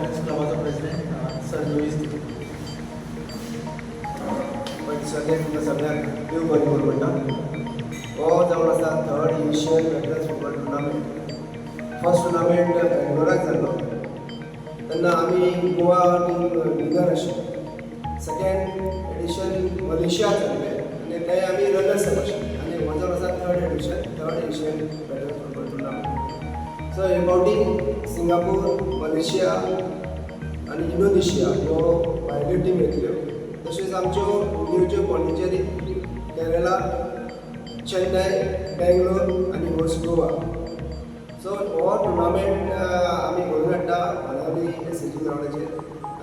Veterans क्लबाचो president sir Luis. पण सगळ्यांक तुमकां सगळ्यांक देव बरें करूं म्हणटा. हो जावन आसा third Asian veterans football tournament. First tournament बेंगलोराक जाल्लो तेन्ना आमी गोवा टीम विनर आशिल्ले. सेकेंड एडिशन मलेशिया जाल्लें आनी थंय आमी रनर्स अप आशिल्ले आनी हो जावन आसा third edition, third Asian veterans football tournament. So हे फावटी सिंगापूर, मलेशिया आनी इंडोनेशिया ह्यो भायल्यो टीम येतल्यो. तशेंच आमच्यो इंडियेच्यो पॉंडिचेरी, केरला, चेन्नय, बेंगलोर आनी होस्ट गोवा. सो हो टुर्नामेंट आमी घडोवन हाडटा बाणावली एसएजी ग्रावंडाचेर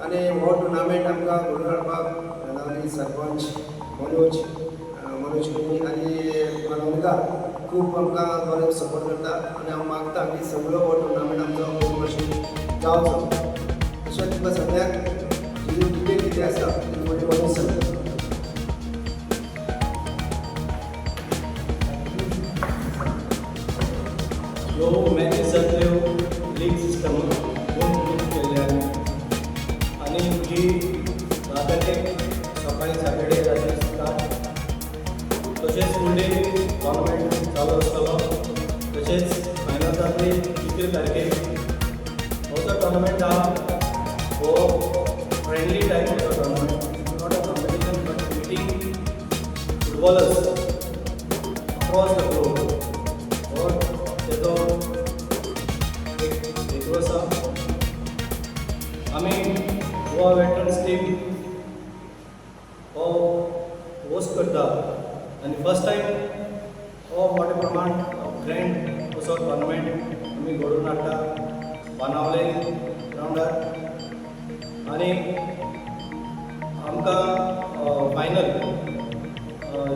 आनी हो टुर्नामेंट आमकां घडोवन हाडपाक बाणावली सरपंच मनोज मनोज कुमी आनी बाणावलीकार खूब आमकां बरो सपोर्ट करता आनी हांव मागता की सगळो हो टुर्नामेंट आमचो बरे भशेन जावचो. तशेंच तुमकां सगळ्यांक जी डिटेल कितें आसा ती फुडें मनोज सांगता. ह्यो मॅचीस जातल्यो लीग सिस्टम दोन ग्रूप केल्ले आमी आनी ही 10 तारखेक सकाळी सॅटर्डे जातली स्टार्ट. तशेंच फूल डे टॉर्नामेंट चालू आसतलो. तशेंच फायनल जातली 11 तारखेक. हो जो टॉर्नामेंट आहा हो फ्रेंडली टायप असो tournament, not a competition but meeting footballers across the globe. हो तेजो एक हेतू आसा. आमी गोवा वेटरन्स टीम हो होस्ट करता आनी फर्स्ट टायम हो मोठ्या प्रमाण ग्रँड असो टॉर्नामेंट आमी घडोवन हाडटा बाणावले ग्रावंडार. आनी आमकां फायनल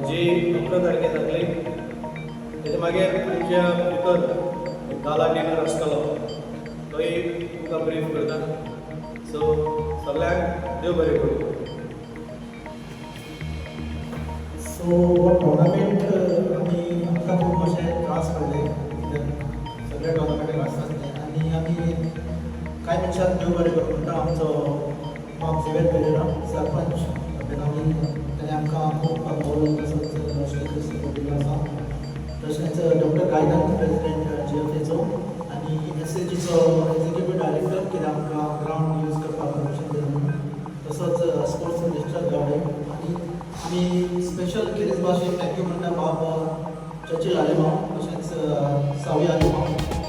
जी 11 तारखेर जातली, तेजे मागीर आमच्या भितर गाला डिनर आसतलो, तोय तुमकां ब्रीफ करता. सो सगळ्यांक देव बरें करूं. सो हो टुर्नामेंट आमी आमकां खूब मातशे त्रास पडले कित्याक सगळे टुर्नामेंटाक आसता आनी आमी कांय मनशाक देव बरें करूं म्हणटा. आमचो बाब झेवियर पेरेरा, सरपंच बेनावली, ताणें आमकां खूब मोरल तसोच लॉजिस्टिकल सपोर्ट दिलो आसा. तशेंच डॉक्टर गायदान, प्रेसिडेंट जीएफएचो आनी एसएजीचो एक्झिक्युटीव डायरेक्टर, कित्याक आमकां ग्रावंड यूज करपाक परमिशन दिलें म्हणून. तसोच स्पोर्ट्स मिनिस्टर गावडे आनी आमी स्पेशल गिरीश भाशेक thank you म्हणटा. बाब चर्चिल आलेमांव तशेंच सावी आलेमांव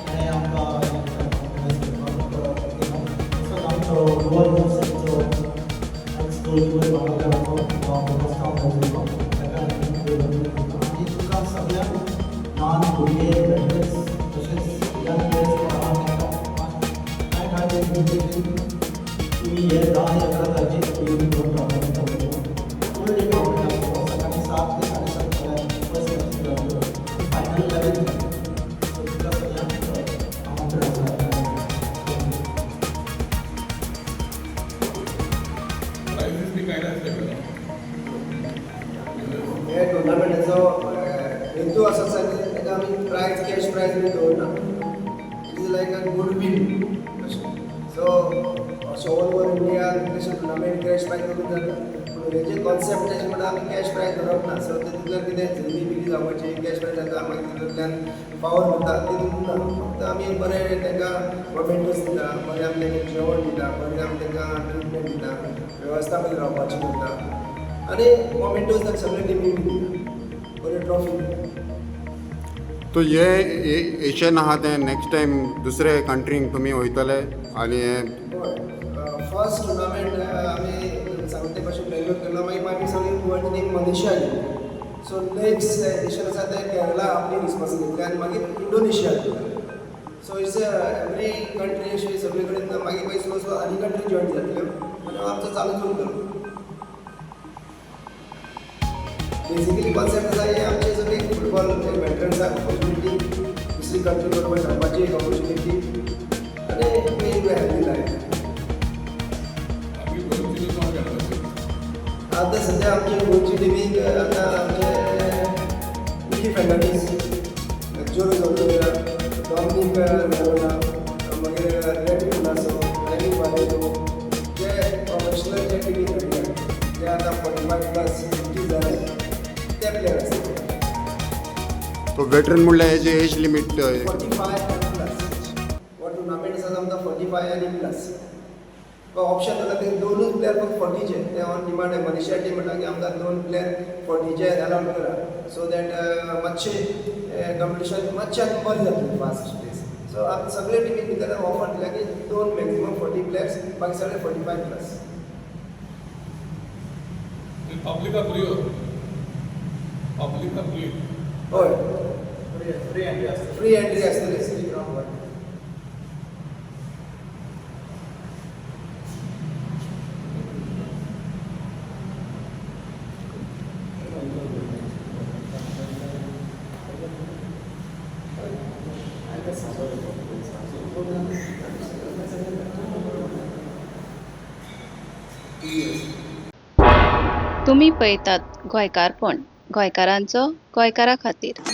हें आमकां ऑर्गनायज करपाक दिला. तसोच आमचो गोवा युनिवर्सिटीचो एक्स गोलकिपर बाबाकाराचो वेवस्था ताका आनी तुमकां सगळ्यांक ल्हान भुरगे, वेटरन्स तशेंच यंग प्लेयर्स आहा तांकां कांय कांय इन्विटेशन, तुमी हे 10 आनी 11 तारखेक येवन टुर्नामेंट, फूल डे टुर्नामेंट आसतलो. सकाळी 7 ते 7:30 म्हळ्यार फर्स्ट मॅच जातल्यो, फायनल 11. सो तुमकां सगळ्यांक आमंत्रण आसा. Thank you. प्रायझीस बी काय नासले? हे टुर्नामेंटाचो हेतू असो आसा की ताका आमी प्रायज, कॅश प्रायज बी दवरना. It is like a good will अशें. सो अशें ऑल ओवर इंडिया कितलेशे टुर्नामेंट कॅश प्रायज करून जाता, पूण हेजे कॉन्सेप्ट अशें म्हणटा, आमी कॅश प्रायज धरप ना. सो तितूंतल्यान कितें झगडी बिगडी जावपाची, कॅश प्रायज जाता, मागीर तितूंतल्यान पावर उरता, तितून ना. फक्त आमी बरें तांकां मोमेंटोस दिता, बरें आमी तांकां जेवण दिता, बरें आमी तांकां ट्रिटमेंट दिता, वेवस्था बरी रावपाची करता आनी मोमेंटोज सगळे टिमीक दिता, बरी ट्रॉफी दिता. तो हे एशियन आहा तें नेक्स्ट टायम दुसरे कंट्रींक तुमी वयतले आनी हे? हय, फर्स्ट टुर्नामेंट आमी सांगते भाशेन बेंगलोर केलो. मागीर मागीर सगळी गोवाची टीम मलेशिया गेली. सो नेक्स्ट एडिशन आसा तें केरला आपली रिस्पॉन्स घेतली आनी मागीर Indonesia. So it's every country अशी सगळे कडेन. मागीर मागीर स्लो स्लो आनी कंट्री जॉयन जातल्यो आनी आमचो चालूच उरतलो. बेसिकली कॉन्सेप्ट आसा हे आमचे सगळे फुटबॉल वेटरन्साक ऑपॉर्च्युनिटी, दुसरी कंट्री बरोबर खेळपाची एक ऑपॉर्च्युनिटी आनी एक हेल्दी लायफ. आमी गोंयची कोण खेळटा? आतां सद्या आमचे गोंयची टिमीक आतां आमचे मिकी फर्नांडीस, जोरो जोल्लोरा, डॉमिनीक मेरोना, मागीर रेमी कुलासो, रेमी बालेरो. प्रोफेशनल जे टिमी खेळटा ते आतां 45 प्लस 50 जाले ते प्लेयर आसतले. सो वेटरन म्हणल्यार हेजी एज लिमीट 45 प्लस. हो टुर्नामेंट आसा आमकां 45 आनी प्लस ऑप्शन जाता. ते दोनूच प्लेयर फक्त 40चे ते ऑन डिमांड. मलेशिया टीम म्हणटा की आमकां दोन प्लेयर 40चे अलाउड करा, सो that मातशें कॉम्पिटिशन मातशें आनी बरें जातलें फास्ट पेस. सो आमी सगळे टिमीक भितर ऑफर दिल्या की दोन मॅक्सिमम 40 प्लेयर्स, बाकी सगळे 45 प्लस. पब्लिका फ्री, पब्लिका फ्री. हय. फ्री एंट्री आसतली. फ्री एंट्री आसतली. City ground. तुमी पळयतात गोंयकारपण, गोंयकारांचो गोंयकारा खातीर.